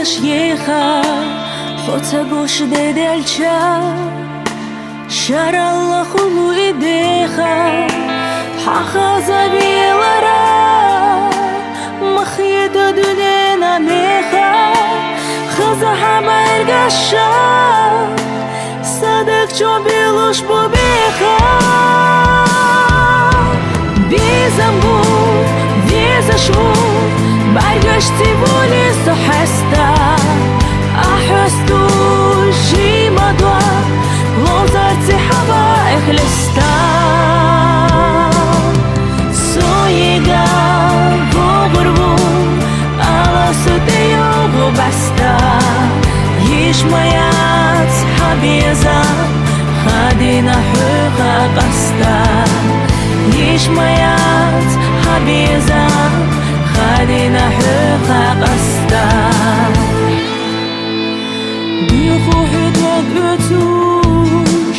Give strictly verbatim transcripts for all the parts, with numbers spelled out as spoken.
Шеха, хьо ца гуш деделча, шаралла хулу идеха, хьаха забилара, махида дуьнена меха, хаза хьабаргаша, садак чо белуш бу беха. Безам бу, везаш ву, баргаш цӀи вули со хьеста. Ахьосту жимадва, лозар цӀи хьава эхлеста. Соига вогӀур ву, ала су тӀеюгъу баста. Ишмаяц хьабеза, хадина хьуха къаста. Ишмаяц хьабеза, хадина хьуха къаста. Диху хӀуьтӀа гуцуш,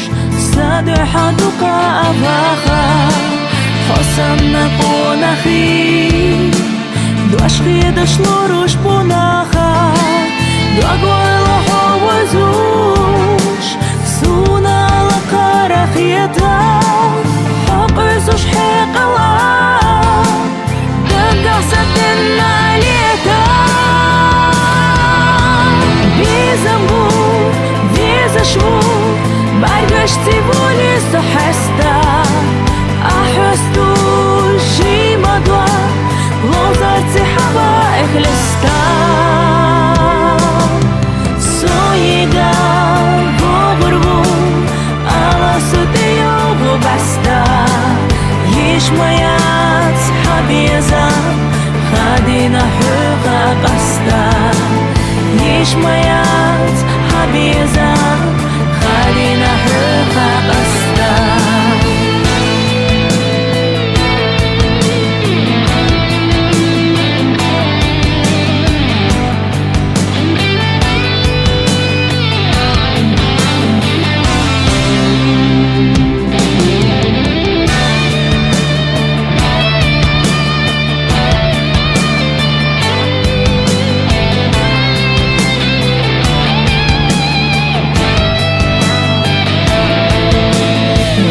саду хьадукъа аваха, хьо санна къонахи. Дошхъи дашлуруш бунаха, догойла хьо вазуш, сунала карахъета, хьо къуьсуш хьекъала, даггаса денна лета. Безам бу, везаш ву, баргаш цӀи вули со хьеста. Ахьосту жимадва, лозар цӀи хьава эхлеста. Соига вогӀур ву, ала су тӀеюгъу баста. Ишмаяц хьабеза, хадина хьуха къаста. Ишмаяц хьабеза, хадина хьуха къаста.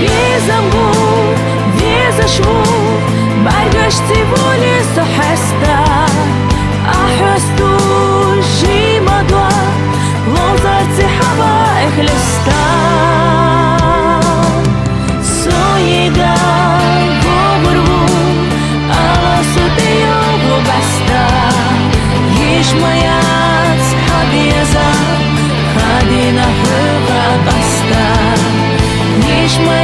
Безам бу, везаш ву, баргаш цӀи вули со хьеста. Ахьосту жимадва, лозар цӀи хьава эхлеста. Соига вогӀур ву, ала су тӀеюгъу баста. Ишмаяц хьабеза, хадина хьуха къаста. Ишмаяц